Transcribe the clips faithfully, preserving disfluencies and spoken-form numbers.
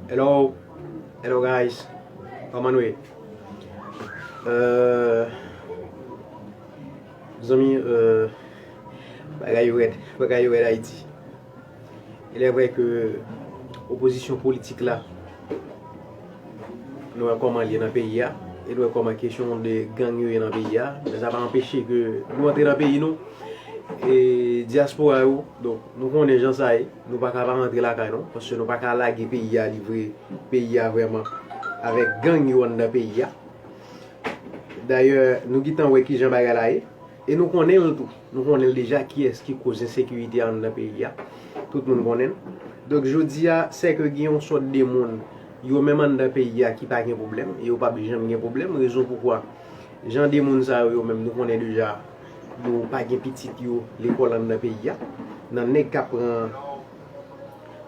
Hello, hello guys, kòman nou ye? Euh, zanmi, euh, bagay yo rèd, bagay yo rèd Ayiti. Il est vrai que opozisyon politik la, nou wè kòman l ye nan peyi a, e nou wè kòman kesyon de gang yo ye nan peyi a, men sa pa anpeche ke nou antre nan peyi nou. E dyaspora yo, donk, nou konnen jan sa ye, nou pa ka pa rantre lakay nou, paske nou pa ka lage peyi a, livre peyi a vrèman avèk gang yo anndan peyi a. Dayè, nou gentan wè kijan bagay la ye, e nou konnen l tou. Nou konnen l deja kiyès ki koz ensekirite a anndan peyi a. Tout moun konnen l. Donk, jodi a, sèke gen yon sòt de moun, yo menm anndan peyi a ki pa gen pwoblèm, e yo p ap janm gen pwoblèm. Rezon poukwa jan de moun sa yo, yo menm, nou konnen deja, yo pa gen pitit yo lekòl anndan peyi a. Nan nèg k ap pran,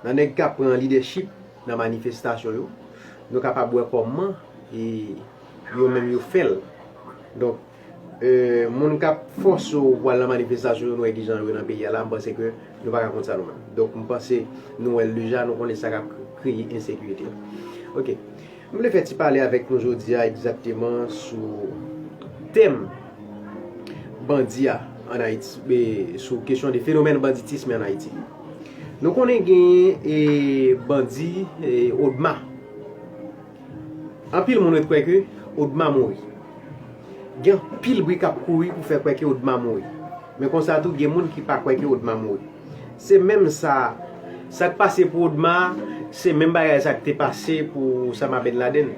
nan nèg k ap pran lidèchip nan manifestasyon yo, nou kapab wè kòman e yo menm yo fè l. Donk, euh, moun k ap fòse w pou al nan manifestasyon yo, nou wè kijan yo nan peyi a la, m panse ke nou pa ka kont sa nou menm. Donk, m panse nou wè l deja, nou konnen sa k ap kreye ensekirite. Ok. M vle fè ti pale avèk nou jodi a egzakteman sou tèm bandi a ann Ayiti, e, sou kesyon de fenomèn banditisme ann Ayiti. Nou konnen genyen, e, bandi, e, Odma. Anpil moun ret kwè ke Odma mouri. Gen anpil bri k ap kouri pou fè kwè ke Odma mouri. Men konsa tou, gen moun ki pa kwè ke Odma mouri. Se menm sa, sa k pase pou Odma, se menm bagay sa k te pase pou Osama Ben Laden.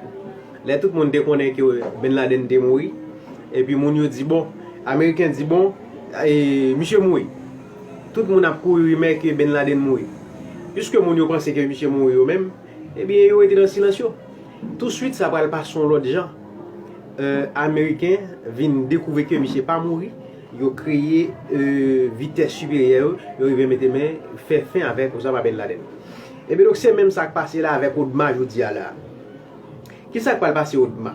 Lè tout moun te konnen ke Ben Laden te mouri, epi moun yo di, bon, Ameriken di, bon, e, misye mouri. Tout moun ap kouri rimè ke Ben Laden mouri. Piske moun yo panse ke misye mouri yo menm, ebyen, yo rete nan silans yo. Touswit, sa pral pase yon lòt jan. Euh, Ameriken vin dekouvri ke misye pa mouri. Yo kreye, euh, vitès siperyè yo, yo rive mete men, fè fen avèk Osama Ben Laden. Ebyen, donk, se menm sa k pase la avèk Odma jodi a la. Kisa k pral pase Odma?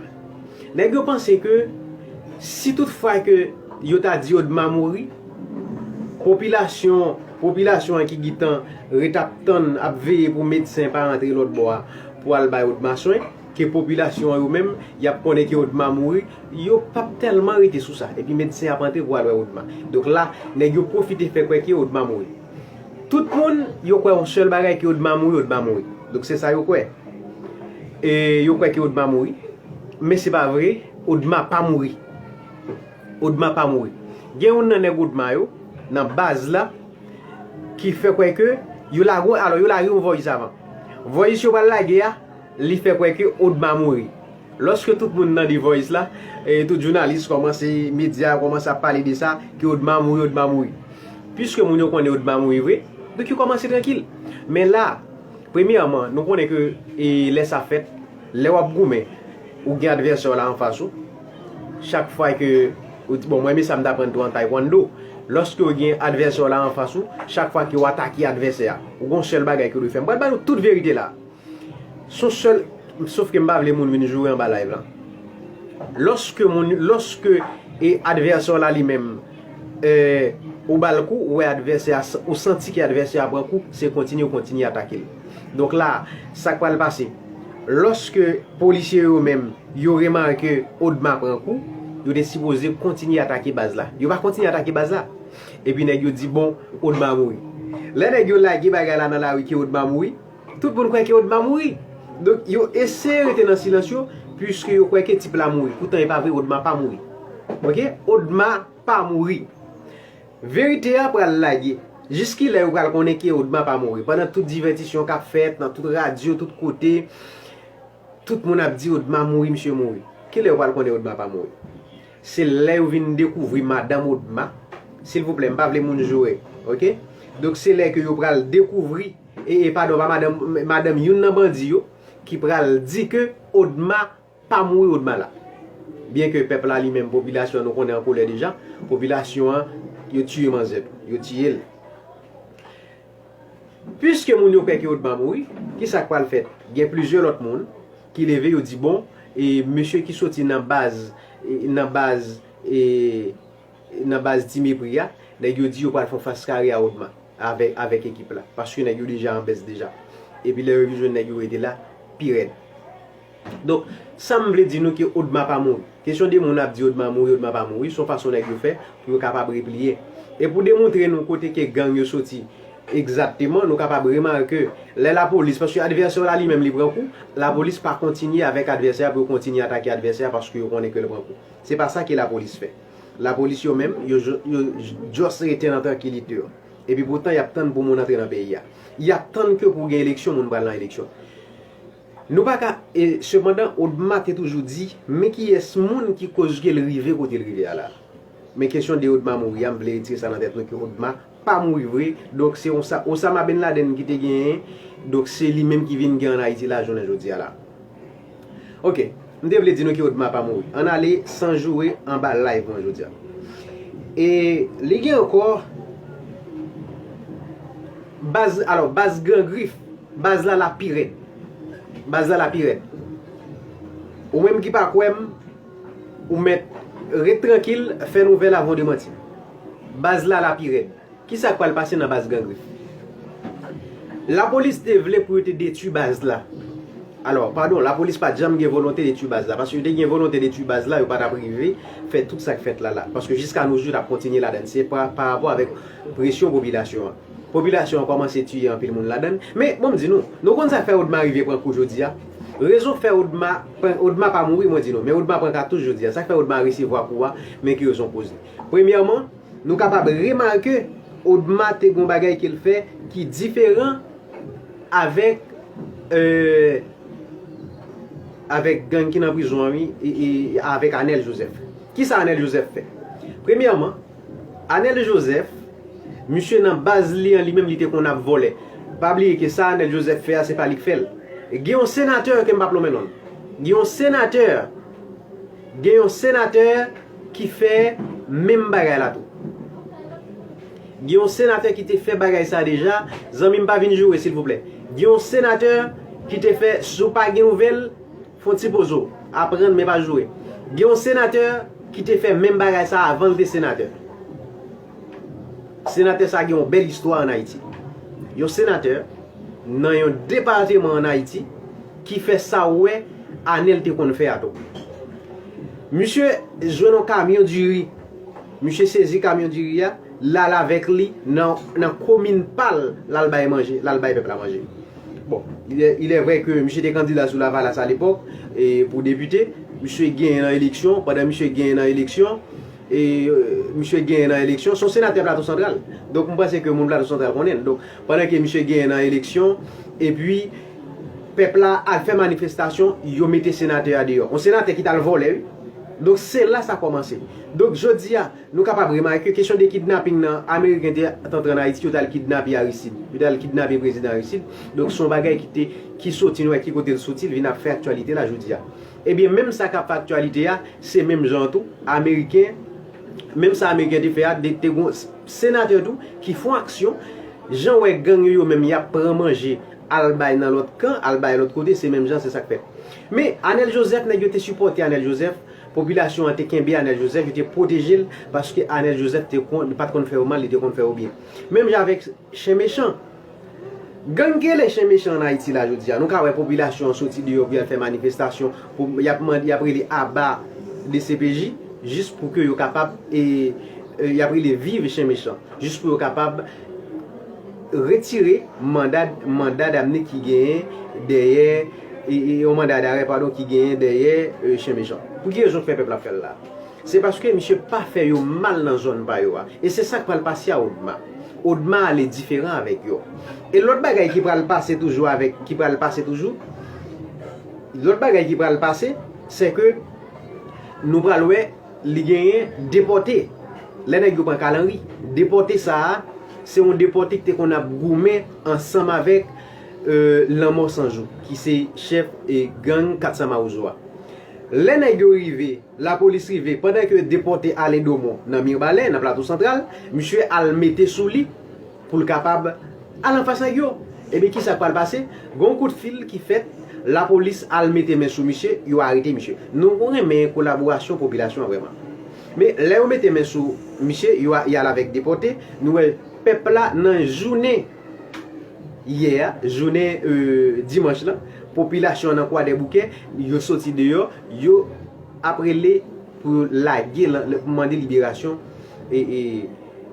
Nèg yo panse ke si tout fwa ke yo ta di Odma mouri, popilasyon, popilasyon an ki gentan ret ap tann, ap veye pou medsen pa rantre lòt bò a pou al bay Odma swen, ke popilasyon an yo menm, y ap konnen ke Odma mouri, yo p ap tèlman rete sou sa. Epi medsen ap antre pou al wè Odma. Donk la, nèg yo pwofite fè kwè ke Odma mouri. Tout moun, yo kwè yon sèl bagay, ke Odma mouri, Odma mouri. Donk se sa yo kwè. E yo kwè ke Odma mouri. Men se pa vre, Odma pa mouri. Odma pa mouri. Gen youn nan nèg Odma yo, nan baz la, ki fè kwè ke yo lage, alò, yo lage yon voice avan. Voice yo pral lage a, li fè kwè ke Odma mouri. Lòske tout moun tande voice la, e tout jounalis kòmanse, medya yo kòmanse ap pale de sa, ke Odma mouri, Odma mouri. Piske moun yo konnen Odma mouri vre, donk yo kòmanse trankil. Men la, premyèman, nou konnen ke, e, lè sa fèt, lè w ap goumen, ou gen advèsè w la anfas ou. Chak fwa ke ou di, bon, mwen, men sa m t aprann tou an taekwondo. Lòske w gen advèsè w la anfas ou, chak fwa ke w atake advèsè a, ou gon sèl bagay ke w dwe fè. M pral ba nou tout verite la. Son sèl, sof ke m pa vle moun vin joure anba live la. Lòske moun, lòske e advèsè w la li menm, e, ou ba l kou, ou wè advèsè a, ou santi ke advèsè a pran kou, se kontinye, ou kontinye atake l. Donk la, sa k pral pase? Lòske polisye yo menm, yo remake Odma pran kou, yo te sipoze kontinye atake baz la. Yo pa kontinye atake baz la. Epi nèg yo di, bon, Odma mouri. Lè nèg yo lage bagay la nan lari ke Odma mouri, tout moun kwè ke Odma mouri. Donk, yo eseye rete nan silans yo, piske yo kwè ke tip la mouri. Poutan, e pa vre, Odma pa mouri. Ok? Odma pa mouri. Verite a pral lage. Jiskilè yo pral konnen ke Odma pa mouri? Pandan tout divètisyon k ap fèt, nan tout radyo, tout kote, tout moun ap di Odma mouri, misye mouri. Kilè yo pral konnen Odma pa mouri? Se lè yo vin dekouvri madanm Odma. Silvouplè, m pa vle moun joure, ok? Donk, se lè ke yo pral dekouvri, e, e, padon, pa madanm, madanm youn nan bandi yo, ki pral di ke Odma pa mouri, Odma la. Byenke pèp la li menm, popilasyon an, nou konnen an kolè deja, popilasyon an, yo tiye manzè tou, yo tiye l. Piske moun yo kwè ke Odma mouri, kisa k pral fèt? Gen plizyè lòt moun ki leve, yo di, bon, e mesye ki soti nan baz, e, nan baz, e, nan baz Ti Mepri a, nèg yo di yo pral fè yon fas kare a Odma avèk, avèk ekip la. Paske nèg yo deja an bès deja. Epi lè yo vin jwenn nèg yo rete la, pi rèd. Donk, sa m vle di nou ke Odma pa mouri. Kesyon de moun ap di Odma mouri, Odma pa mouri, se yon fason nèg yo fè pou yo kapab repliye. E pou demontre nou kote ke gang yo soti egzakteman, nou kapab remake lè lapolis, paske advèsè w la li menm li pran kou, lapolis pa kontinye avèk advèsè a pou yo kontinye atake advèsè a paske yo konnen ke l pran kou. Se pa sa ke lapolis fè. Lapolis yo menm, yo, yo just rete nan trankilite yo. Epi poutan, y ap tann pou moun antre nan peyi a. Y ap tann ke pou gen eleksyon, moun pral nan eleksyon. Nou pa ka, e, sepandan, Odma te toujou di, men kiyès moun ki koz ke l rive kote l rive a la. Men kesyon de Odma mouri a, m vle retire sa nan tèt nou ke Odma pa mouri vre. Donk, se Osa-, Osama Bin Laden ki te genyen. Donk, se li menm ki vin gen ann Ayiti la, jounen jodi a la. Ok, m te vle di nou ke Odma pa mouri. Ann ale san joure anba live mwen jodi a. E li gen ankò baz, alò, baz Gran Grif, baz la la pi rèd. Baz la la pi rèd. Ou menm ki pa kwè m, ou mèt ret trankil, fè nouvèl avan w demanti m. Baz la la pi rèd. Kisa k pral pase nan baz Gran Grif? Lapolis te vle pou yo te detwi baz la. Alò, padon, lapolis pa t janm gen volonte detwi baz la, paske yo te gen volonte detwi baz la, yo pa t ap rive fè tout sa k fèt la la. Paske jiska nou jou, t ap kontinye ladann. Se pa, pa rapò avèk presyon popilasyon an. Popilasyon an kòmanse tiye anpil moun ladann. Men, bon, m di nou, nou konn sa k fè Odma rive pran kou jodi a? Rezon k fè Odma, Odma pa mouri, mwen di nou, men Odma pran katouch jodi a. Sa k fè Odma resevwa kou a, men ki rezon koze. Premyèman, nou kapab remake Odma te gon bagay ke l fè ki diferan avèk, euh, avèk gang ki nan prizon an, wi, e, e avèk Anèl Jozèf. Kisa Anèl Jozèf fè? Premyèman, Anèl Jozèf, misye nan baz li an, li menm li te konn ap vòlè. Pa bliye ke sa Anèl Jozèf fè a, se pa li k fè l. Gen yon senatè ke m p ap lonmen non l. Gen yon senatè, gen yon senatè ki fè menm bagay la tou. Gen yon senatè ki te fè bagay sa deja, zanmi m pa vin joure silvouplè. Gen yon senatè ki te fè, si w pa gen nouvèl, fè yon ti poze w, aprann men pa joure. Gen yon senatè ki te fè menm bagay sa avan l te senatè. Senatè sa gen yon bèl istwa ann Ayiti. Yon senatè nan yon depateman ann Ayiti ki fè sa w wè Anèl te konn fè a tou. Misye jwenn yon kamyon diri. Misye sezi kamyon diri a, l al avèk li nan, nan komin pa l, l al bay manje, l al bay pèp la manje. Bon, il est, il est vrai que misye te kandida sou Lavalas a lepòk, e pou depite, misye genyen nan eleksyon, pandan misye genyen nan eleksyon, e, euh, misye genyen nan eleksyon, se yon senatè Plato Santral. Donk, m panse ke moun Plato Santral konnen l. Donk, pandan ke misye genyen nan eleksyon, epi pèp la al fè manifestasyon, yo mete senatè a deyò. Yon senatè ki t al vòlè, wi. Donk, se la sa kòmanse. Donk, jodi a, nou kapab remake kesyon de kidnaping nan, Ameriken te t antre ann Ayiti, yo t al kidnape Aristide. Yo t al kidnape prezidan Aristide. Donk, se yon bagay ki te, ki soti, nou wè ki kote l soti, l vin ap fè aktyalite la jodi a. Ebyen, menm sa k ap fè aktyalite a, se menm jan an tou, Ameriken, menm sa Ameriken te fè a, te, te gon senatè tou ki fè yon aksyon, jan w wè gang yo, yo menm, y ap pran manje, al bay nan lòt kan, al bay lòt kote, se menm jan, se sa k fèt. Men, Anèl Jozèf, nèg yo te sipòte Anèl Jozèf, popilasyon an te kenbe Anèl Jozèf, yo te pwoteje l, paske Anèl Jozèf te konn, li pa t konn fè yo mal, li te konn fè yo byen. Menm jan avèk Chen Mechan. Gang ki rele Chen Mechan ann Ayiti la jodi a, nou ka wè popilasyon an soti deyò pou y al fè manifestasyon, pou y ap mande, y ap rele aba D C P J, jis pou ke yo kapab, e, e, y ap rele viv Chen Mechan, jis pou yo kapab retire manda, manda damne ki genyen dèyè, e, e, yon manda darè, padon, ki genyen dèyè, e, Chen Mechan. Pou ki rezon k fè pèp la ap fè l la? Se paske misye pa fè yo mal nan zòn pa yo a. E se sa k pral pase a Odma. Odma ale diferan avèk yo. E lòt bagay ki pral pase toujou avèk, ki pral pase toujou, lòt bagay ki pral pase, se ke nou pral wè li genyen depòte. Lè nèg yo pran Kalanri, depòte sa a, se yon depòte ki te konn ap goumen ansanm avèk, euh, Lanmò San Jou, ki se chèf, e, gang Kat San Mawozo a. Lè nèg yo rive, lapolis rive, pandan ke depòte Alen Domon nan Mibalè, nan Plato Santral, misye al mete sou li pou l kapab al anfas nèg yo. Ebyen, kisa k pral pase? Gon kout fil ki fèt, lapolis al mete men sou misye, yo arete misye. Nou renmen kolaborasyon popilasyon an vrèman. Men, lè yo mete men sou misye, yo a-, y al avèk depòte, nou wè pèp la nan jounen yè a, jounen e, dimanch lan, popilasyon an nan Kwadèboukè, yo soti deyò, yo ap rele pou lage, pou mande liberasyon e, e,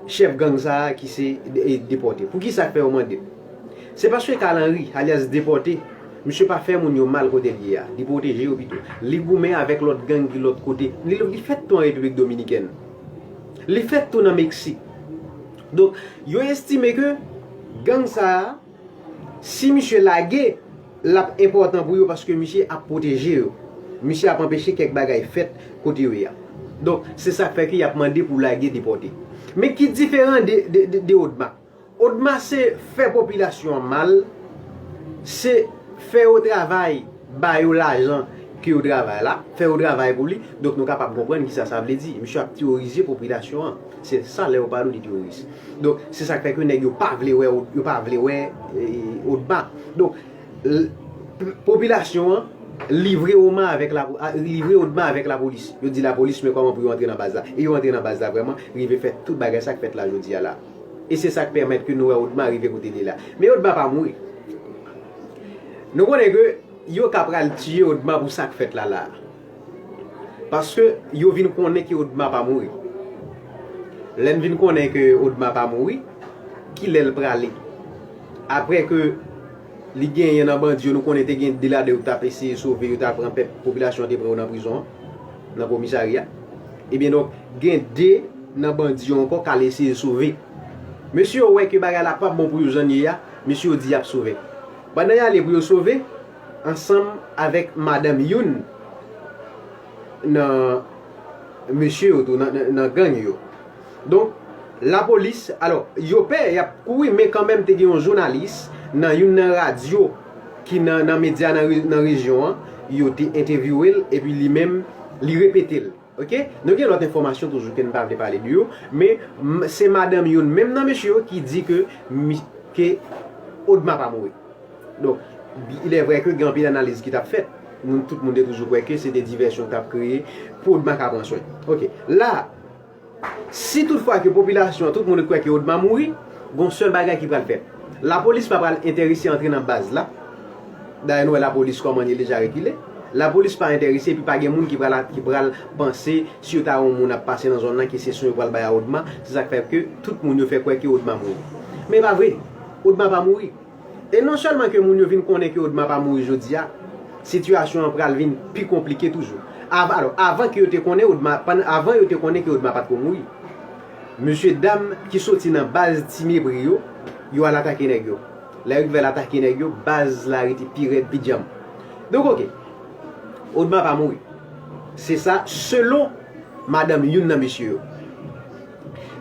chèf gang sa a ki se e, Depòte. Poukisa k fè yo mande l? Se paske Carl Henry, alyas Depòte, misye pa fè moun yo mal kote l ye a. Li pwoteje yo pito. Li goumen avèk lòt gang ki lòt kote. Li, li fèt tou an Repiblik Dominikèn. Li fèt tou nan Meksik. Donk, yo estime ke gang sa a, si misye lage, l ap enpòtan pou yo paske misye ap pwoteje yo. Misye ap anpeche kèk bagay fèt kote yo ye a. Donk, se sa k fè ke y ap mande pou lage Depòte. Men ki diferan de, de, de, de Odma. Odma se fè popilasyon an mal, se fè yo travay, ba yo lajan ke yo travay la, fè yo travay pou li. Donk nou kapab konprann kisa sa vle di. Misye ap teworize popilasyon an. Se sa lè yo pale w di teworis. Donk se sa k fè ke nèg yo pa vle wè, yo pa vle wè e, Odma. Donk l- p- popilasyon an livre Odma avèk la, a- livre Odma avèk lapolis. Yo di lapolis men kòman pou yo antre nan baz la. E yo antre nan baz la vrèman, rive fè tout bagay sa k fèt la jodi a la. E se sa k pèmèt ke nou wè Odma rive kote l ye la. Men Odma pa mouri. Nou konnen ke yo ka pral tiye Odma pou sa k fèt la la. Paske yo vin konnen ke Odma pa mouri. Lè n vin konnen ke Odma pa mouri, kilè l prale? Apre ke li genyen nan bandi yo, nou konnen te gen de ladan yo t ap eseye sove, yo t ap pran pèp, popilasyon an te pran yo nan prizon an, nan komisarya. Ebyen donk, gen de nan bandi yo ankò k al eseye sove. Mesye yo wè ke bagay la p ap bon pou yo jan l ye a, mesye yo di y ap sove. Pandan y ale pou yo sove, ansanm avèk madanm youn nan mesye yo tou, nan, nan, nan gang yo. Donk, lapolis, alò, yo pè, y ap kouri, men kanmenm te gen yon jounalis nan youn nan radyo ki nan, nan medya nan, re- nan rejyon an, yo te entèvyouwe l, epi li menm, li repete l. Oke? Nou gen lòt enfòmasyon toujou ke n pa vle pale de yo, men m- se madanm youn menm nan mesye yo ki di ke, mi- ke Odma pa mouri. Donk, il est vrai ke gen anpil analiz ki t ap fèt. Nou tout moun te toujou kwè ke se de divèsyon k t ap kreye pou Odma ka pran swen. Oke. La, si toutfwa ke popilasyon an, tout moun kwè ke Odma mouri, gon sèl bagay ki pral fèt. Lapolis pa pral enterese antre nan baz la. Dayè nou wè lapolis kòman li deja rekile. Lapolis pa enterese epi pa gen moun ki pral ki pral panse si yo ta wè yon moun ap pase nan zòn nan ke se swen yo pral bay a Odma. Se sa k fè ke tout moun yo fè kwè ke Odma mouri. Men e pa vre. Odma pa mouri. E non sèlman ke moun yo vin konnen ke Odma pa mouri jodi a, sitiyasyon an pral vin pi konplike toujou. Av- alò, avan ke yo te konnen Odma, pann- avan yo te konnen ke Odma pa t ko mouri, mesye dam ki soti nan baz Ti Mepri yo, yo al atake nèg yo. Lè yo rive al atake nèg yo, baz la rete pi rèd, pi djanm. Donk, oke, Odma pa mouri. Se sa, selon madanm youn nan mesye yo.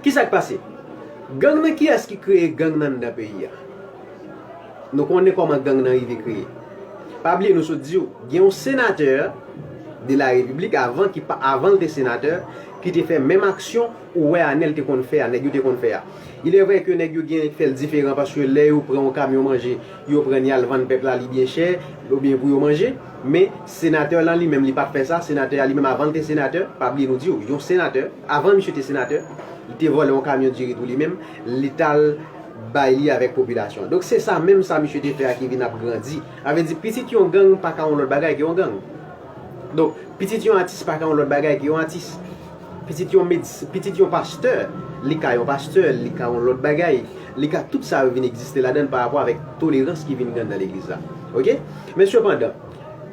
Kisa k pase? Gang nan, kiyès ki kreye gang nan anndan peyi a? Nou konnen kòman gang nan rive kreye. Pa bliye nou sot di w, gen yon senatè de la repiblik avan ki pa avan l te senatè ki te fè menm aksyon ou wè Anèl te konn fè a, nèg yo te konn fè a. Il est vrai ke nèg yo gen fè l diferan paske lè yo pran yon kamyon manje, yo pran l y al vann pèp la li byen chè, oubyen pou yo manje. Men senatè lan li menm li pa t fè sa, senatè a li menm avan l te senatè, pa bliye nou di w, yon senatè, avan misye te senatè, li te vòlè yon kamyon diri tou li menm, li t al bay li avèk popilasyon. Donk se sa menm sa misye te fè a ki vin ap grandi. Sa vle di pitit yon gang pa ka yon lòt bagay ke yon gang. Donk pitit yon atis pa ka yon lòt bagay ke yon atis. Pitit yon medis, pitit yon pastè, li ka yon pastè, li ka yon lòt bagay. Li ka tout sa yo vin egziste ladan l pa rapò avèk tolerans ki vin gen anndan legliz la. Oke? Men sepandan,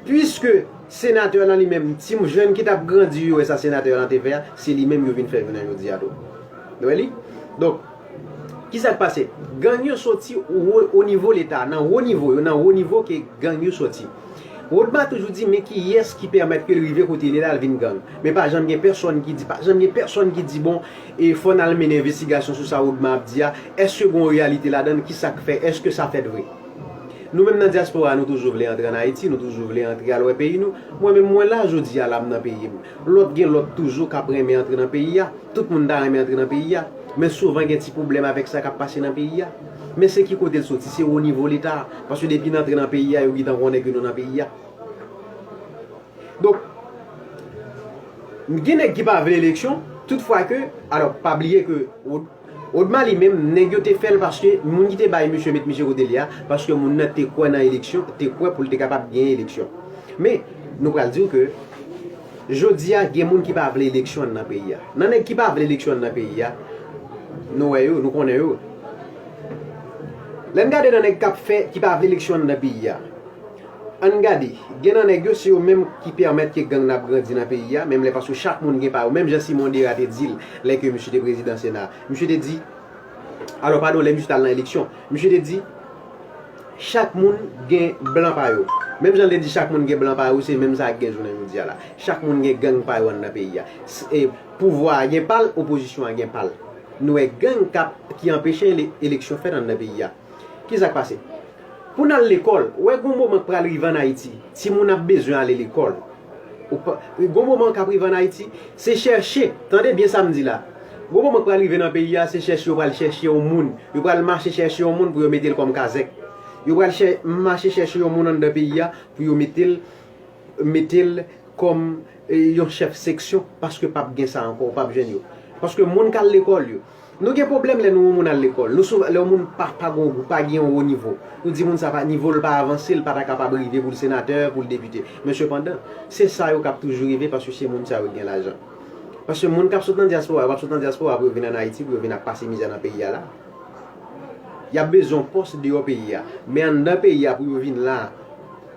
piske senatè lan li menm, ti jèn ki t ap grandi yo wè sa senatè lan te fè a, se li menm yo vin fè jounen jodi a tou. Nou wè li? Donk, kisa k pase? Gang yo soti o, o nivo Leta, nan wo nivo yo, nan wo nivo ke gang yo soti. Odma toujou di, men kiyès ki pèmèt ke l rive kote l ye la, l vin gang? Men pa janm gen pèsonn ki di, pa janm gen pèsonn ki di, bon, e fò n al mennen envestigasyon sou sa Odma ap di a, èske gon reyalite ladan l, kisa k fè, èske sa fèt vre? Nou menm nan dyaspora, nou toujou vle antre ann Ayiti, nou toujou vle antre al wè peyi nou. Mwen menm, mwen la jodi a la, m nan peyi m. Lòt gen lòt toujou k ap renmen antre nan peyi a. Tout moun ta renmen antre nan peyi a. Men souvan gen ti pwoblèm avèk sa k ap pase nan peyi a. Men se ki kote l soti? Se o nivo Leta. Paske depi n antre nan peyi a, yo gentan konnen ke nou nan peyi a. Donk, gen nèg ki pa vle eleksyon, toutfwa ke, alò, pa bliye ke o- Odma li menm, nèg yo te fè l paske moun ki te bay misye, met misye kote li a, paske moun nan te kwè nan eleksyon, te kwè pou l te kapab genyen eleksyon. Men, nou pral di w ke jodi a, gen moun ki pa vle eleksyon nan peyi a. Nan nèg ki pa vle eleksyon nan peyi a, nou wè yo, nou konnen yo. Lè n gade nan nèg k ap fè, ki pa vle eleksyon nan peyi a, ann gade, gen nan nèg yo, se yo menm ki pèmèt ke gang nan ap grandi nan peyi a, menm lè paske chak moun gen pa yo. Menm jan Simon Dera te di l, lè ke misye te prezidan Sena, misye te di, alò, padon, lè misye t al nan eleksyon, misye te di, chak moun gen blan pa yo. Menm jan l te di chak moun gen blan pa yo, se menm sa k gen jounen jodi a la. Chak moun gen gang pa yo anndan peyi a. S-, e, pouvwa a gen pa l, opozisyon an gen pa l. Nou wè gang k ap, ki anpeche ele-, eleksyon fèt anndan peyi a. Kisa k pase? Pou n al lekòl, ou wè gon moman k pral rive ann Ayiti, timoun ap bezwen ale lekòl. Ou pa, gon moman k ap rive ann Ayiti, se chèche, tande byen sa m di la. Gon moman k pral rive nan peyi a, se chèche yo pral chèche yon moun. Yo pral mache chèche yon moun pou yo mete l kòm kazèk. Yo pral chè-, mache chèche yon moun anndan peyi a pou yo mete l, mete l kòm, e, yon chèf seksyon, paske p ap gen sa ankò, ou p ap jwenn yo. Paske moun k al lekòl yo, nou gen pwoblèm lè nou wè yon moun al lekòl. Nou souvan, lè yon moun pa, pa gen yon, pa gen yon wo nivo, nou di moun sa pa, nivo l pa avanse, l pa ta kapab rive pou l senatè, pou l depite. Men sepandan, se sa yo k ap toujou rive paske se moun sa yo ki gen lajan. Paske moun k ap sot nan dyaspora, yo p ap sot nan dyaspora pou yo vin ann Ayiti, pou yo vin ap pase mizè nan peyi a la. Y ap bezwen yon pòs deyò peyi a. Men anndan peyi a pou yo vin la,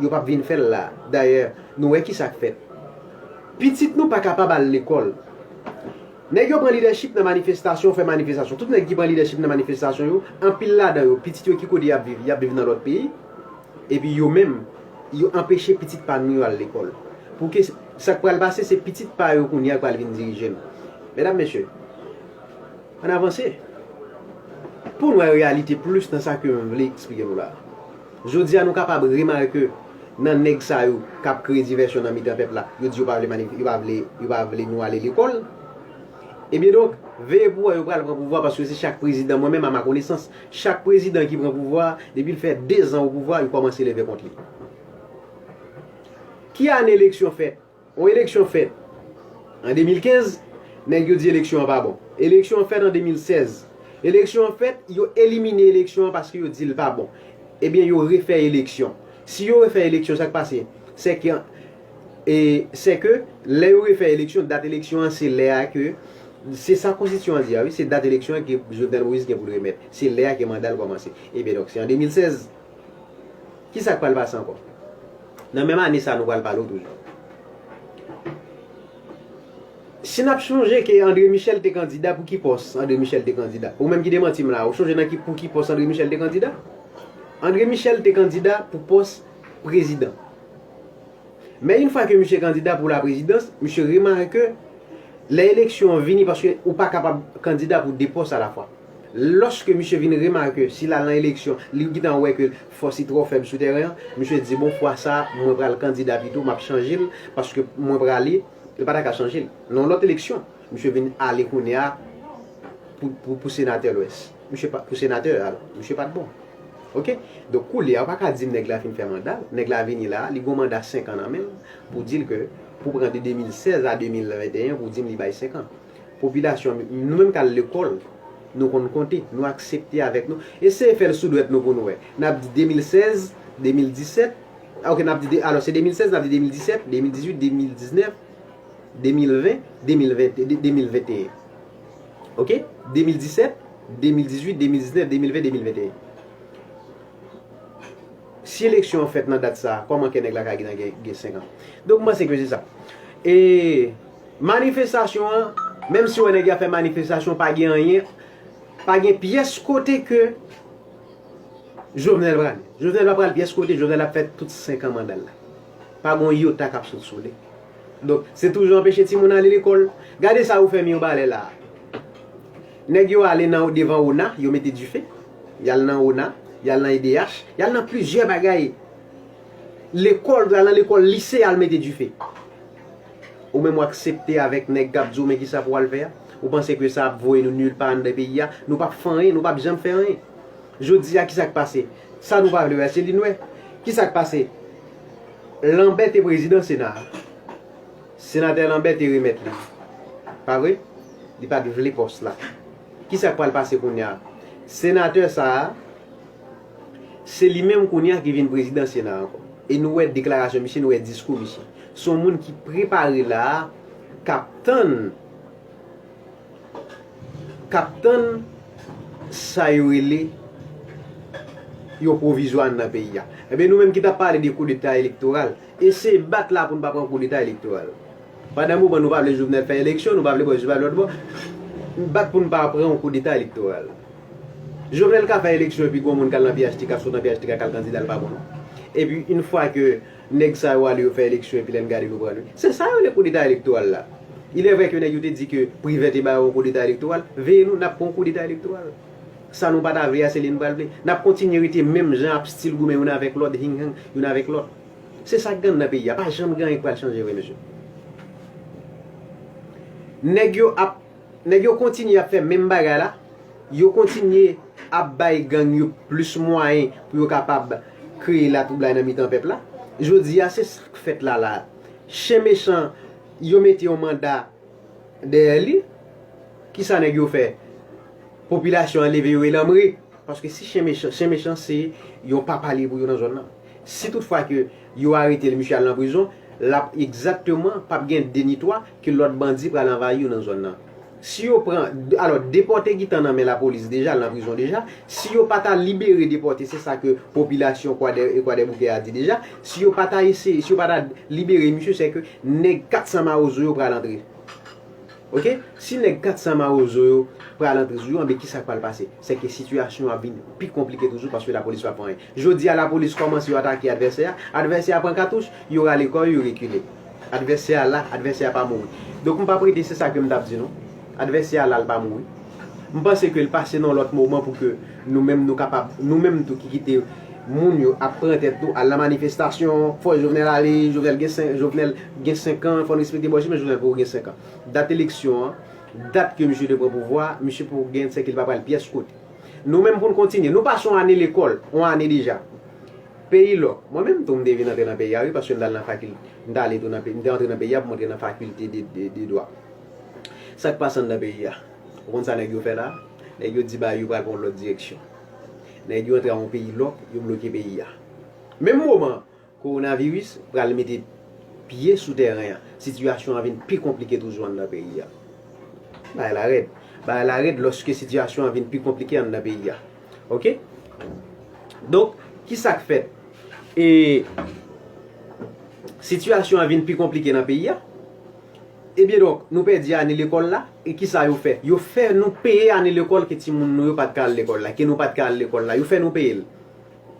yo p ap vin fè l la. Dayè, nou wè kisa k fèt. Pitit nou pa kapab al lekòl. Nèg yo pran lidèchip nan manifestasyon, fè manifestasyon. Tout nèg ki pran lidèchip nan manifestasyon yo, anpil ladan yo, pitit yo ki kote y ap viv? Y ap viv nan lòt peyi. Epi yo menm, yo anpeche pitit pa nou yo al lekòl. Pou ke sa k pral pase, se pitit pa yo kounye a k pral vin dirije nou. Medam, mesye, ann avanse. Pou n wè reyalite plis nan sa ke m vle eksplike nou la. Jodi a, nou kapab remake nan nèg sa yo k ap kreye divèsyon nan mitan pèp la, yo di yo pa vle manif-, yo pa vle, yo pa vle nou ale lekòl. Ebyen donk, veye pou wè yo pral pran pouvwa, paske se chak prezidan, mwen menm, a ma konesans, chak prezidan ki pran pouvwa, depi l fè dezan o pouvwa, yo kòmanse leve kont li. Ki ane eleksyon fèt? Yon eleksyon fèt an de mil kenz, nèg yo di eleksyon an pa bon. Eleksyon an fèt an de mil sèz. Eleksyon an fèt, yo elimine eleksyon an paske yo di l pa bon. Ebyen, yo refè eleksyon. Si yo refè eleksyon, sa k pase? Se ke, e, se ke lè yo refè eleksyon, dat eleksyon an, se lè a ke, se sa konstitiyon an di a, wi, se dat eleksyon an ke Jovenel Moïse gen pou l remèt. Se lè a ke manda l kòmanse. Ebyen, donk, se an de mil sèz. Kisa k pral pase ankò? Nan menm ane sa, nou pral pale w toujou. Si n ap sonje ke André Michel te kandida, pou ki pòs André Michel te kandida? Ou menm ki demanti m la, ou sonje nan ki, pou ki pòs André Michel te kandida? André Michel te kandida pou pòs prezidan. Men yon fwa ke misye kandida pou la prezidans, misye remake lè eleksyon an vini, paske ou pa kapab kandida pou de pòs alafwa. Lòske misye vin remake, si l al nan eleksyon, li gentan wè ke fòs li twò fèb sou teren an, misye di, bon, fwa sa, mwen pral kandida pito, m ap chanje l, paske mwen prale, li pa ta ka chanje l. Nan yon lòt eleksyon, misye vin ale kounye a pou, pou, pou senatè Lwès. Misye pa, pou senatè, alò, misye pa t bon. Oke? Donk, koulye a, ou pa ka di m nèg la fin fè manda l. Nèg la vini la, li gon manda senk an nan men l, pou di l ke, pou pran de de mil sèz a de mil venteyen, pou di m li bay senk an. Popilasyon, nou menm k al lekòl, nou konn konte, nou aksepte avèk nou. Eseye fè l sou dwèt nou pou nou wè. N ap di de mil sèz, de mil disèt, a, oke, n ap di de, alò, se de mil sèz, n ap di de mil disèt, de mil dizuit, de mil diznèf, de mil ven, de mil ven, de, de mil venteyen. Oke? De mil disèt, de mil dizuit, de mil diznèf, de mil ven, de mil venteyen. Si eleksyon an fèt nan dat sa a, kòman kè nèg la ka gentan gen, gen senk an? Donk, m panse ke se sa. E manifestasyon an, menm si w wè nèg yo ap fè manifestasyon, pa gen anyen, pa gen pyès kote ke Jovenel prale. Jovenel pa pral pyès kote, Jovenel ap fè tout senk an manda l la. Pa gen yon yota k ap sot sou li. Donk, se toujou anpeche timoun ale lekòl. Gade sa yo fè Mibalè la a. Nèg yo ale nan, devan ona, yo mete dife. Y al nan ona, y al nan E D H, y al nan plizyè bagay. Lekòl, y al nan lekòl, lise, y al mete dife. Ou menm w aksepte avèk nèg k ap di w, men kisa pou w al fè a? Ou panse ke sa ap voye nou nil pa anndan peyi a? Nou p ap fè anyen, nou p ap janm fè anyen. Jodi a, kisa k pase? Sa nou pa vle wè, se li n wè. Kisa k pase? Lanbè te prezidan Sena a. Senatè Lanbè te remèt li. Pa vre? Li pa t vle pòs la. Kisa k pral pase kounye a? Senatè sa a, se li menm kounye a ki vin prezidan Sena ankò. E nou wè deklarasyon misye, nou wè diskou misye. Se yon moun ki prepare la a, k ap tann, k ap tann sa yo rele yon pwovizwa anndan peyi a. Ebyen, nou menm ki t ap pale de koudeta elektoral, eseye bat la pou n pa pran koudeta elektoral. Pandan moman nou pa vle Jovenel fè eleksyon, nou pa vle bò, nou pa vle lòt bò, bat pou n pa pran yon koudeta elektoral. Jovenel ka fè eleksyon epi gon moun k al nan P H T K, sot nan P H T K, k al kandida, l pa bon non. Epi, yon fwa ke nèg sa yo ale, yo fè eleksyon, epi lè n gade, nou pran li. Se sa yo rele koudeta elektoral la. Il est vrai ke nèg yo te di ke Privè te ba yo yon koudeta elektoral. Veye nou, n ap pran yon koudeta elektoral. Sa nou pa ta vle a, se li n pral vle. N ap kontinye rete menm jan ap stil goumen youn avèk lòt, hing hang, youn avèk lòt. Se sa k gen nan peyi a. Pa janm gen anyen k pral chanje vre, mesye. Nèg yo ap, nèg yo kontinye ap fè menm bagay la. Yo kontinye ap bay gang yo plis mwayen pou yo kapab kreye latwoublay nan mitan pèp la. Jodi a, se sa k fèt la la. Chen mechan, yo mete yon manda dèyè li. Kisa nèg yo fè? Popilasyon an leve, yo relanmre. Paske si chen mechan, chen mechan se yon papa li ye pou yo nan zòn nan. Si toutfwa ke yo arete l, misye al nan prizon, l ap egzakteman p ap gen de ni twa ke lòt bandi pral anvayi yo nan zòn nan. Si yo pran, alò, depòte gentan nan men lapolis deja, l nan prizon deja. Si yo pa ta libere depòte, se sa ke popilasyon Kwadè-, Kwadèboukè a di deja. Si yo pa ta eseye, si yo pa ta libere misye, se ke nèg kat san mawozo yo pral antre. Oke? Si nèg kat san mawozo yo pral antre sou yo, anben kisa k pral pase? Se ke sitiyasyon an ap vin pi konplike toujou paske lapolis p ap fè anyen. Jodi a, lapolis kòmanse yo atake advèsè a. Advèsè a pran katouch, yo rale kò yo, yo rekile. Advèsè a la, advèsè a pa mouri. Donk, m p ap rete, se sa ke m t ap di nou. Advèsè a la, l pa mouri. M panse ke l pase nan yon lòt moman pou ke nou menm nou kapab, nou menm tou ki kite moun yo ap pran tèt nou, al nan manifestasyon, fò Jovenel ale, Jovenel gen senk, Jovenel gen senk an, fò n respekte bò, men Jovenel poko gen senk an. Dat eleksyon an, dat ke misye te pran pouvwa a, misye poko gen, sèke l pa pral pyès kote. Nou menm pou n kontinye, nou pase yon ane lekòl, yon ane deja. Peyi lòk. Mwen menm tou m te vin antre nan peyi a wi, paske m t al nan fakil-, m t ale tou nan peyi, m te antre nan peyi a pou m antre nan fakilte de, de, de dwa. Sa k pase anndan peyi a? Ou konn sa nèg yo fè la? Nèg yo di bagay yo pral pran yon lòt direksyon. Nèg yo antre a yon peyi lòk, yo bloke peyi a. Menm moman, kowonaviris pral mete pye sou tèren an, sitiyasyon an vin pi konplike toujou anndan peyi a. Bagay la rèd. Bagay la rèd lòske sitiyasyon an vin pi konplike anndan peyi a. Oke? Donk, kisa k fèt? E sitiyasyon an vin pi konplike nan peyi a. Ebyen donk, nou pèdi ane lekòl la. E kisa yo fè? Yo fè nou peye ane lekòl ke timoun nou yo pa t ka al lekòl la, ke nou pa t ka al lekòl la. Yo fè nou peye l.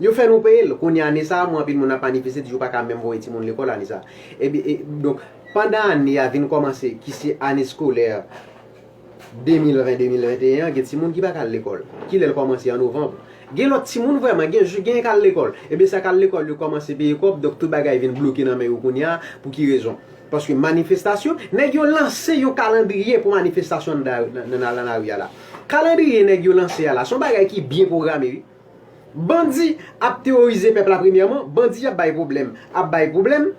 Yo fè nou peye l. Kounye a, ane sa a, mwen, anpil moun ap manifeste, di yo pa ka menm voye timoun lekòl ane sa a. Ebyen, e, donk, pandan ane a vin kòmanse, ki se ane eskolè de mil ven, de mil venteyen an, gen timoun ki pa ka al lekòl. Kilè l kòmanse? An novanm. Gen lòt timoun vrèman, gen, gen k al lekòl. Ebyen, sa k al lekòl yo kòmanse peye kòb, donk tout bagay vin bloke nan men yo kounye a. Pou ki rezon? Paske manifestasyon, nèg yo lanse yon kalandriye pou manifestasyon nan, nan, nan, nan lari a la. Kalandriye nèg yo lanse a la, se yon bagay ki byen pwograme, wi. Bandi ap teworize pèp la premyèman, bandi ap bay pwoblèm, ap bay pwoblèm.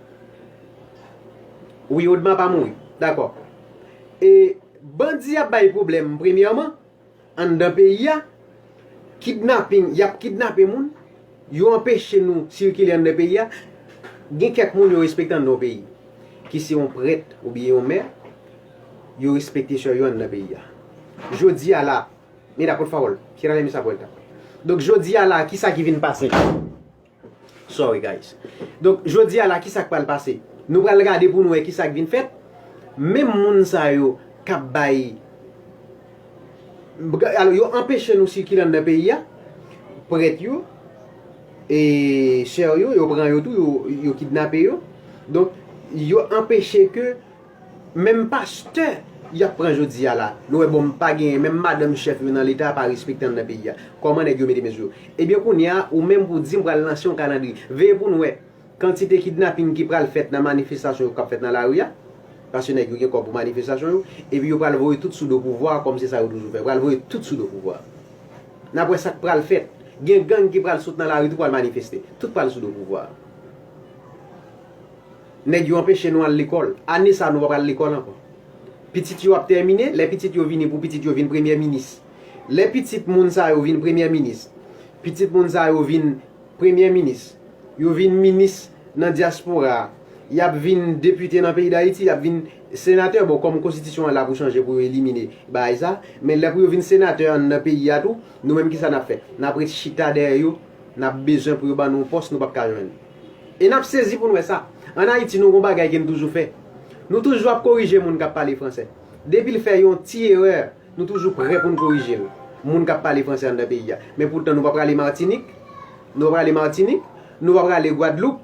Wi, Odma pa mouri. Dakò. E bandi ap bay pwoblèm premyèman, anndan peyi a, kidnaping, y ap kidnape moun, yo anpeche nou sikile anndan peyi a. Gen kèk moun yo respekte anndan yon peyi, ki se yon prèt oubyen yon mè, yo respekte sè yo anndan peyi a. Jodi a la, mira, por favor, ciérrale esa puerta. Donk, jodi a la, kisa ki vin pase? Sorry, guys. Donk, jodi a la, kisa k pral pase? Nou pral gade pou nou wè kisa k vin fèt. Menm moun sa yo k ap bay, alò, yo anpeche nou sikile anndan peyi a. Prèt yo, e sè yo, yo pran yo tou, yo, yo kidnape yo. Donk, yo anpeche ke menm pastè y ap pran jodi a la. Nou wè, bon, m pa genyen, menm madanm chèf yo nan Leta pa respekte anndan peyi a. Kòman nèg yo mete men sou yo? Ebyen, kounye a, ou menm pou di m pral lanse yon kalandriye. Veye pou n wè kantite kidnaping ki pral fèt nan manifestasyon yo k ap fèt nan lari a. Paske nèg yo gen kòb pou manifestasyon yo. Epi yo pral voye tout sou do pouvwa a, kòm se sa yo toujou fè. Pral voye tout sou do pouvwa a. N ap wè sa k pral fèt. Gen gang ki pral sot nan lari tou pral manifeste. Tout pral sou do pouvwa a. Nèg yo anpeche nou al lekòl. Ane sa a, nou pa pral lekòl ankò. Pitit yo ap tèmine, lè pitit yo vini pou pitit yo vin premye minis. Lè pitit moun sa yo vin premyè minis, pitit moun sa yo vin premyè minis, yo vin minis nan dyaspora a, y ap vin depite nan peyi Dayiti, y ap vin senatè. Bon, kòm konstitisyon an la pou chanje, pou yo elimine bagay sa, men lè pou yo vin senatè anndan peyi a tou, nou menm, kisa n ap fè? N ap ret chita dèyè yo, n ap bezwen pou yo ban nou yon pòs, nou p ap ka jwenn. E n ap sezi pou n wè sa. Ann Ayiti, nou gon bagay ke n toujou fè. Nou toujou ap korije moun k ap pale fransè. Depi l fè yon ti erè, nou toujou prè pou n korije l. Moun k ap pale fransè anndan peyi a. Men poutan, nou pa prale Matinik, nou pa prale Matinik, nou pa prale Gwadloup,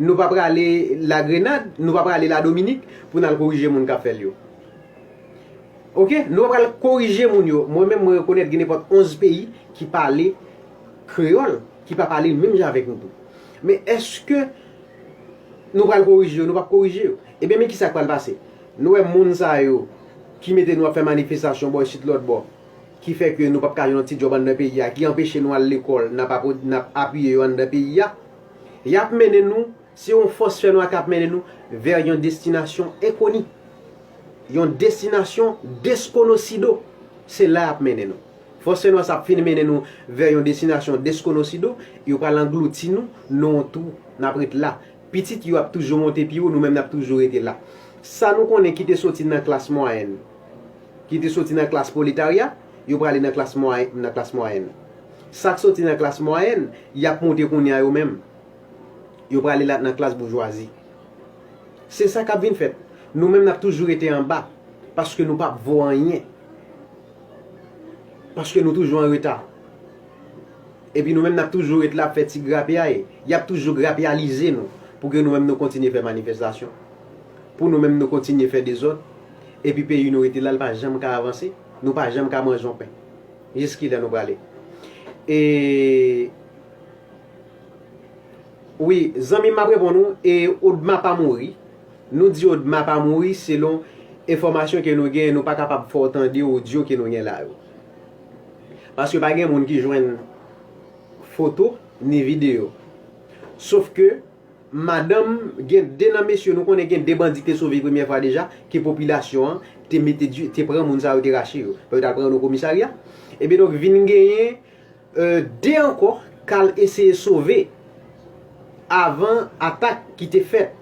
nou pa prale Lagrenad, nou pa prale Ladominik pou n al korije moun k ap fè l yo. Oke? Nou pa pral korije moun yo. Mwen menm, mwen rekonèt gen nenpòt onz peyi ki pale kreyòl, ki pa pale l menm jan avèk nou tou. Men èske nou pral korije yo? Nou p ap korije yo. Ebyen, men kisa k pral pase? Nou wè moun sa yo ki mete nou ap fè manifestasyon bò isit lòt bò, ki fè ke nou p ap ka jwenn yon ti djòb anndan peyi a, ki anpeche nou al lekòl, n ap apo-, n ap apiye yo anndan peyi a. Y ap mennen nou, se yon fòs fènwa k ap mennen nou vè yon destinasyon enkoni, yon destinasyon deskonosido. Se la y ap mennen nou. Fòs fènwa sa ap fin mennen nou vè yon destinasyon deskonosido, yo pral anglouti nou nan yon twou, n ap ret la. Pitit yo ap toujou monte pi wo, nou menm n ap toujou rete la. Sa nou konnen ki te soti nan klas mwayèn, ki te soti nan klas pwoletarya, yo prale nan klas mway-, nan klas mwayèn. Sa k soti nan klas mwayèn, y ap monte kounye a yo menm. Yo prale la nan klas boujwazi. Se sa k ap vin fèt. Nou menm n ap toujou rete anba, paske nou p ap vo anyen. Paske nou toujou an reta. Epi nou menm n ap toujou ret la ap fè ti grapyay. Y ap toujou grapyalize nou pou ke nou menm nou kontinye fè manifestasyon. Pou nou menm nou kontinye fè dezòd. Epi peyi nou rete la, l pa janm ka avanse. Nou pa janm ka manje yon pen. Jiskilè nou prale? E Wi, zanmi m, m ap reponn ou. E Odma pa mouri. Nou di Odma pa mouri selon enfòmasyon ke nou genyen, nou pa kapab fè w tande odyo ke nou gen la yo. Paske pa gen moun ki jwenn foto ni videyo. Sof ke madanm, gen de nan mesye, nou konnen gen de bandi ki te sove premyè fwa deja, ke popilasyon an te mete di, te pran moun sa yo, te rache yo. Yo t al pran yo nan komisarya. Ebyen, donk, vin genyen, e, de ankò k al eseye sove avan atak ki te fèt,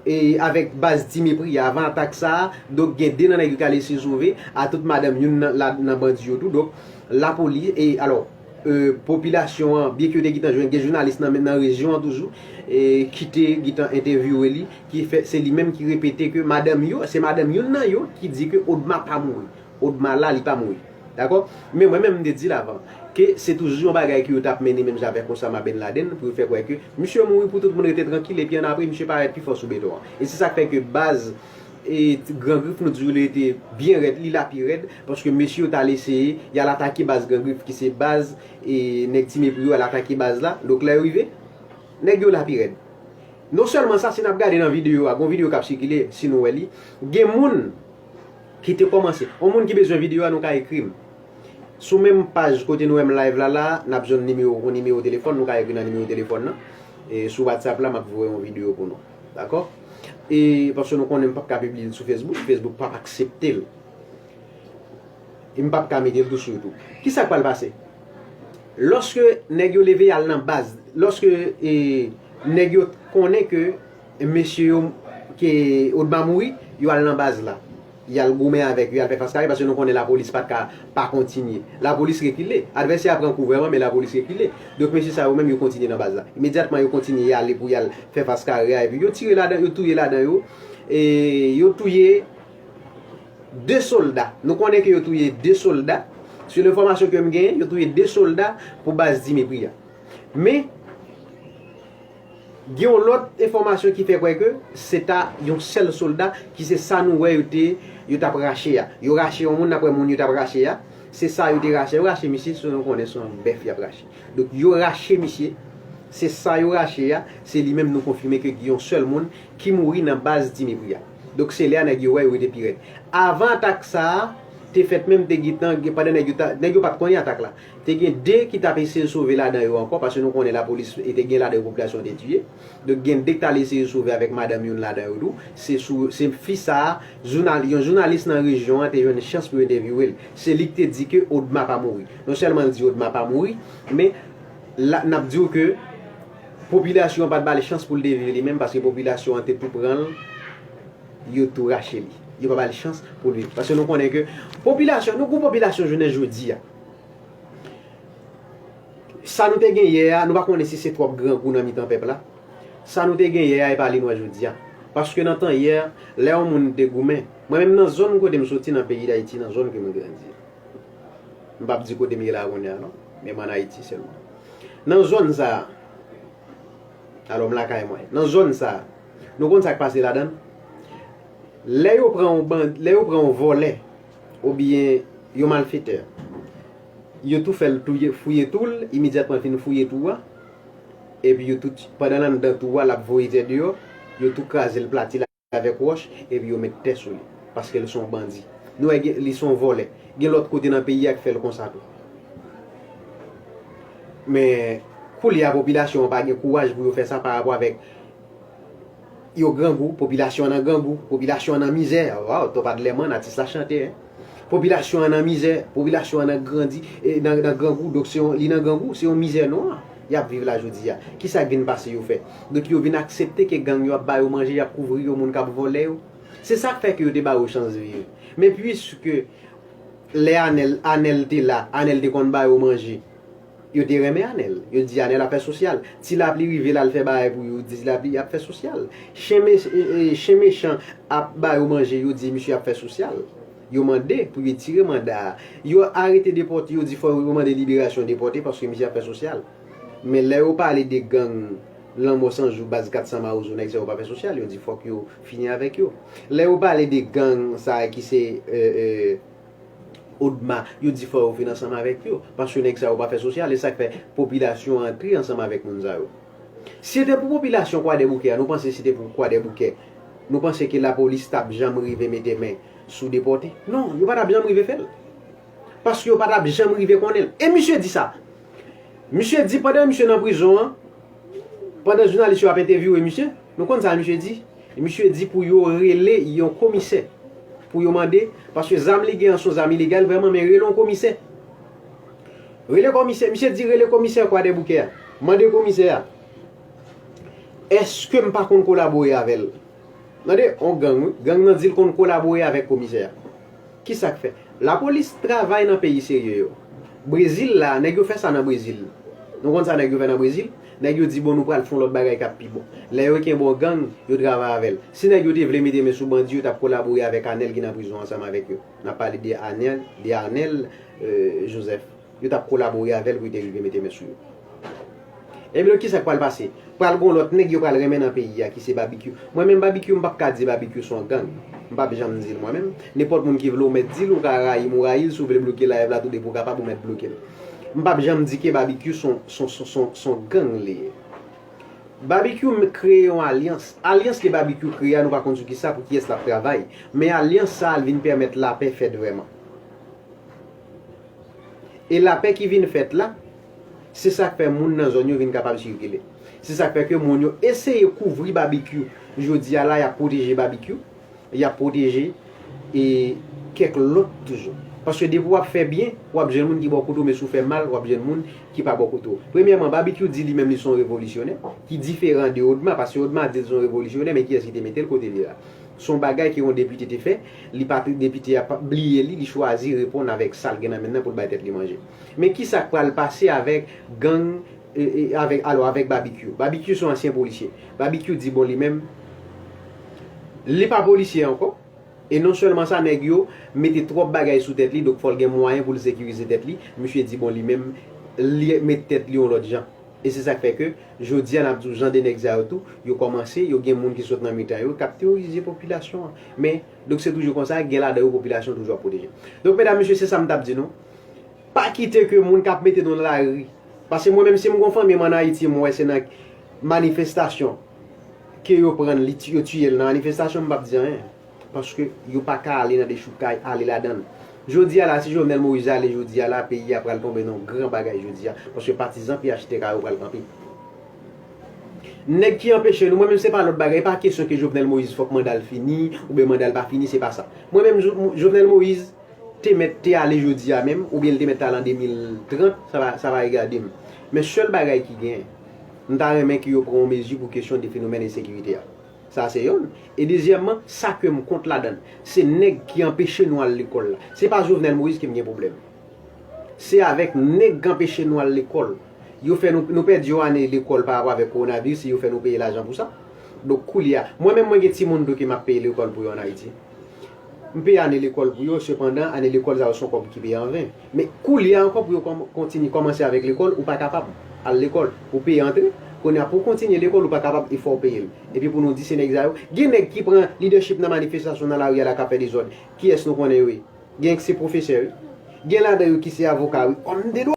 e, avèk baz Ti Mepri a, avan atak sa a. Donk, gen de nan nèg yo k al eseye sove, a tout madanm youn nan, la, nan bandi yo tou. Donk, lapolis, e, alò, e, popilasyon an, byen ke yo te gentan jwenn, gen jounalis nan, nan rejyon an toujou, e, ki te gentan entèvyouwe li, ki fè, se li menm ki repete ke madanm yo, se madanm youn nan yo ki di ke Odma pa mouri. Odma la, li pa mouri. Dakò? Men mwen menm, m te di l avan, ke se toujou yon bagay ke yo t ap mennen menm jan avèk Osama Ben Laden, pou yo fè kwè ke misye mouri pou tout moun rete trankil, epi annapre, misye parèt pi fò sou beton an. E se sa k fè ke baz, e, Gran Grif, nou di w, li rete byen rèd, li la pi rèd, paske mesye yo t al eseye, y al atake baz Gran Grif, ki se baz, e, nèg Ti Mepri yo, al atake baz la. Donk, lè yo rive, nèg yo la pi rèd. Non sèlman sa, si n ap gade nan videyo a, gon videyo k ap sikile, si nou wè li, gen moun ki te kòmanse. Yon moun ki bezwen videyo a, nou ka ekri m. Sou menm paj kote nou wè m live la, la, n ap jwenn nimewo, yon nimewo telefòn, nou ka ekri nan nimewo telefòn nan. E sou WhatsApp la, m ap voye yon videyo pou nou. Dakò? E paske nou konnen m p ap ka pibliye l sou Facebook, Facebook p ap aksepte l. E m p ap ka mete l tou sou YouTube. Kisa k pral pase? Lòske nèg yo leve y al nan baz, lòske, e, nèg yo konnen ke mesye yo, ke Odma mouri, yo al nan baz la. Y al goumen avèk yo, y al fè fas kare, paske nou konnen lapolis pa t ka pa kontinye. Lapolis rekile. Advèsè a pran kouvèman, men lapolis rekile. Donk, mesye sa yo menm, yo kontinye nan baz la. Imedyatman, yo kontinye y ale pou y al fè fas kare a, epi yo tire ladan, yo touye ladan yo, e yo touye de sòlda. Nou konnen ke yo touye de sòlda. Selon enfòmasyon ke m genyen, yo touye de sòlda pou baz Ti Mepri a. Men, gen yon lòt enfòmasyon ki fè kwè ke se ta yon sèl sòlda, ki se sa nou wè yo te, yo t ap rache a. Yo rache yon moun, n ap wè moun yo t ap rache a. Se sa yo te rache. Yo rache misye, se nou konnen se yon bèf y ap rache. Donk, yo rache misye. Se sa yo rache a. Se li menm nou konfime ke gen yon sèl moun ki mouri nan baz Ti Mepri a. Donk, se lè a nèg yo wè yo rete pi rèd. Avan atak sa a, te fèt menm, te gentan, pandan nèg yo, nèg yo pa t konnen atak la. Te gen de ki t ap eseye sove ladan yo ankò, paske nou konnen lapolis, e te gen ladan yo popilasyon te tiye. Donk, gen de ki t al eseye sove avèk madanm youn ladan yo tou. Se sou, se fi sa a, jounal, yon jounalis nan rejyon an te jwenn chans pou yo entèvyouwe l. Se li ki te di ke Odma pa mouri. Non sèlman l di Odma pa mouri, men la, n ap di w ke popilasyon an pa t ba l chans pou l te viv li menm, paske popilasyon an te tou pran l, yo tou rache li. Yo pa ba l chans pou l viv. Paske nou konnen ke popilasyon, nou gon popilasyon jounen jodi a. Sa nou te gen yè a, nou pa konnen si se twòp grangou nan mitan pèp la. Sa nou te gen yè a, e pa li nou wè jodi a. Paske nan tan yè, lè yon moun te goumen, mwen menm nan zòn kote m soti nan peyi Dayiti, nan zòn ke mwen grandi. M p ap di kote m ye la kounye a non, men m ann Ayiti sèlman. Nan zòn sa a, alò m lakay mwen, nan zòn sa a, nou konn sa k pase ladan l? Lè yo pran yon bandi, lè yo pran yon vòlè, oubyen yon malfetè, yo tou fè l touye, fouye tou l, imedyatman fin fouye tou a, epi yo tou, pandan l anndan tou a, l ap voye tè deyò, yo tou kraze l, plati l avèk wòch, epi yo met tè sou li, paske l se yon bandi. Nou wè gen, li se yon vòlè. Gen lòt kote nan peyi a ki fè l konsa tou. Men, koulye a, popilasyon an pa gen kouraj pou yo fè sa pa rapò avèk yo grangou, popilasyon an nan grangou, popilasyon an nan mizè. Waw, Topadleman, atis la chante, en. Popilasyon an nan mizè, popilasyon an nan grandi, e, nan, nan grangou, donk se yon, li nan grangou, se yon mizè nwa y ap viv la jodi a. Kisa k vin pase yo fè? Donk yo vin aksepte ke gang yo ap ba yo manje, y ap kouvri yo, moun k ap vòlè yo. Se sa k fè ke yo te ba yo chans viv. Men piske lè Anèl, Anèl te la, Anèl te konn ba yo manje, yo te renmen Anèl. Yo di Anèl ap fè sosyal. Ti lapli rive la, l fè bagay pou yo, yo di ti lapli ap fè sosyal. Chen me-, e, e, chen mechan ap ba yo manje, yo di misye ap fè sosyal. Yo mande pou yo retire manda a. Yo arete depòte, yo di fò yo mande liberasyon depòte paske misye ap fè sosyal. Men lè yo pale de gang Lanmò San Jou, baz kat san Mawozo, nèg sa yo pa fè sosyal, yo di fòk yo fini avèk yo. Lè yo pale de gang sa a ki se, e, e, Odma, yo di fò yo fin ansanm avèk yo, paske nèg sa yo pa fè sosyal, e sa k fè popilasyon an antre ansanm avèk moun sa yo. Si se te pou popilasyon Kwadèboukè a, nou panse si se te pou Kwadèboukè, nou panse ke lapolis t ap janm rive mete men sou depòte? Non, yo pa t ap janm rive fè l. Paske yo pa t ap janm rive konnen l. E misye di sa. Misye di pandan misye nan prizon an, pandan jounalis yo ap entèvyouwe misye, nou konn sa misye di? Misye di pou yo rele yon komisè, pou yo mande, paske zam li gen an se yon zam ilegal vrèman, men rele yon komisè. Rele komisè, misye di rele komisè Kwadèboukè a. Mande komisè a, èske m pa konn kolabore avè l? Tande, yon gang, wi. Gang nan di l konn kolabore avèk komisè a. Kisa k fè? Lapolis travay nan peyi serye yo. Brezil la, nèg yo fè sa nan Brezil. Nou konn sa nèg yo fè nan Brezil? Nèg yo di, bon, nou pral fè yon lòt bagay k ap pi bon. Lè yo kenbe yon gang, yo travay avè l. Si nèg yo te vle mete men sou bandi, yo t ap kolabore avèk Anèl ki nan prizon ansanm avèk yo. N ap pale de Anèl, de Arnel, euh, Joseph. Yo t ap kolabore avè l pou yo te rive mete men sou yo. Ebyen, kisa k pral pase? Pral gon lòt nèg yo pral renmen nan peyi a ki se Babikyou. Mwen menm Babikyou, m p ap ka di Babikyou se yon gang. M p ap janm di l mwen menm. Nenpòt moun ki vle w mèt di l, ou ka rayi m, ou rayi l, si w vle bloke live la tou depi w kapab, ou mèt bloke l. M p ap janm di ke Babikyou se yon, se yon, se yon, se yon, se yon gang li ye. Babikyou m-, kreye yon alyans. Alyans ke Babikyou kreye a, nou pa konn sou kisa, pou kiyès l ap travay. Men alyans sa a, l vin pèmèt lapè fèt vrèman. E lapè ki vin fèt la, se sa k fè moun nan zòn yo vin kapab sikile. Se sa k fè ke moun yo eseye kouvri Babikyou. Jodi a la, y ap pwoteje Babikyou, y ap pwoteje e kèk lòt toujou. Paske depi w ap fè byen, w ap jwenn moun ki bò kote w, men si w fè mal, w ap jwenn moun ki pa bò kote w. Premyèman, Babikyou di li menm li se yon revolisyonè, ki diferan de Odma, paske Odma di l se yon revolisyonè, men kiyès ki te mete l kote l ye la? Se yon bagay ke yon depite te fè, li pa te, depite a pa bliye li, li chwazi reponn avèk sa l gen nan men l nan pou l bay tèt li manje. Men kisa k pral pase avèk gang, e, e, avèk, alò, avèk Babikyou? Babikyou se yon ansyen polisye. Babikyou di, bon, li menm, li pa polisye ankò. E non sèlman sa, nèg yo mete twòp bagay sou tèt li, donk fò l gen mwayen pou l sekirize tèt li. Misye di, bon, li menm, li met tèt li yon lòt jan. E se sa k fè ke, jodi a, n ap di w, jan de nèg sa yo tou, yo kòmanse, yo gen moun ki sot nan mitan yo, k ap teworize popilasyon an. Men, donk se toujou konsa, gen ladan yo popilasyon toujou ap pwoteje. Donk, medam, mesye, se sa m t ap di nou. Pa kite ke moun k ap mete nou nan lari. Paske mwen menm, si m gon fanmi m ann Ayiti, m wè se nan manifestasyon ke yo pran l, li ti-, yo tiye l nan manifestasyon, m p ap di anyen. Paske yo pa ka ale nan dechoukay, ale ladan l. Jodi a la, si Jovenel Moïse ale jodi a la, peyi a pral tonbe nan yon gran bagay jodi a, paske patizan P H T K yo pral kanpe. Nèg ki anpeche nou, mwen menm se pa lòt bagay, e pa kesyon ke Jovenel Moïse fòk manda l fini, oubyen manda l pa fini, se pa sa. Mwen menm, Jo- Jovenel Moïse te mèt te ale jodi a menm, oubyen l te mèt te ale an de mil trant, sa va, sa va regade m. Men sèl bagay ki genyen, m ta renmen ke yo pran yon mezi pou kesyon de fenomèn ensekirite a. Sa se yonn. E dezyèmman, sa ke m kont ladan l, se nèg ki anpeche nou al lekòl la. Se pa Jovenel Moïse ke m gen pwoblèm. Se avèk nèg k anpeche nou al lekòl. Yo fè nou, nou pèdi yon ane lekòl pa rapò avèk kowonaviris e yo fè nou peye lajan pou sa. Donk, koulye a, mwen menm mwen gen timoun tou ke m ap peye lekòl pou yo ann Ayiti. M peye ane lekòl pou yo, sepandan, ane lekòl sa yo se yon kòb ki peye an ven. Men koulye a ankò pou yo kòm- kontinye kòmanse avèk lekòl, ou pa kapab al lekòl. Ou peye antre, kounye a pou w kontinye lekòl, ou pa kapab e fò w peye l. Epi pou nou di se nèg sa yo. Gen nèg ki pran lidèchip nan manifestasyon nan lari a la k ap fè dezòd. Kiyès nou konnen yo ye? Gen se pwofesè, wi. Gen ladan yo ki se avoka, wi. Òm de dwa.